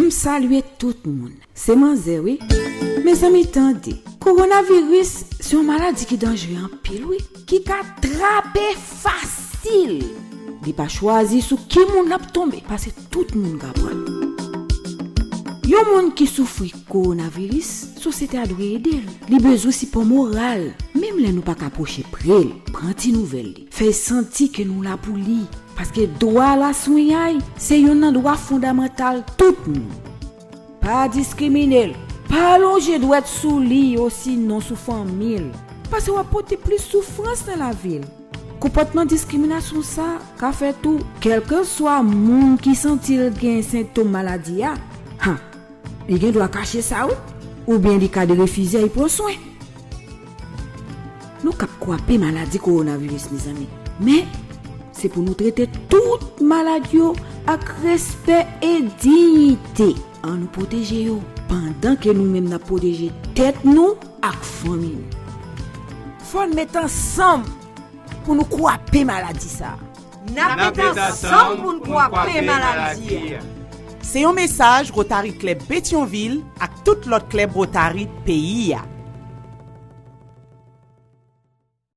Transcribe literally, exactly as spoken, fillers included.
M salye tout moun. Se manzè, wi. Mezanmi, tande. Kowonaviris se yon maladi ki danjere anpil, wi. Ki ka trape fasil. Li pa chwazi sou ki moun l ap tonbe, paske tout moun ka pran l. Yon moun ki soufri kowonaviris, sosyete a dwe ede l. Li bezwen sipò moral. Menm lè nou pa ka pwoche pre l, pran ti nouvèl li. Fè l santi ke nou la pou li. Paske dwa laswenyay se youn nan dwa fondamantal tout moun. Pa diskrimine l. Pa lonje dwèt sou li osinon sou fanmi l. Paske w ap pote plis soufrans nan lavi l. Konpòtman diskriminasyon sa ka fèt tou, kèlkeswa moun ki santi l gen sentòm maladi a. Ha, li gen dwa kache sa, wi. Oubyen li ka derefize al pran swen. Nou k ap kwape maladi kowonaviris, mezanmi. Men, se pou nou trete tout malad yo ak respè e diyite. Ann nou pwoteje yo, pandan ke nou menm n ap pwoteje tèt nou ak fanmi nou. Fò n met ansanm pou nou kwape maladi sa a. N ap met ansanm pou n kwape maladi a. Se yon mesaj Rotary Club Petyonvil ak tout lòt klèb Rotary peyi a.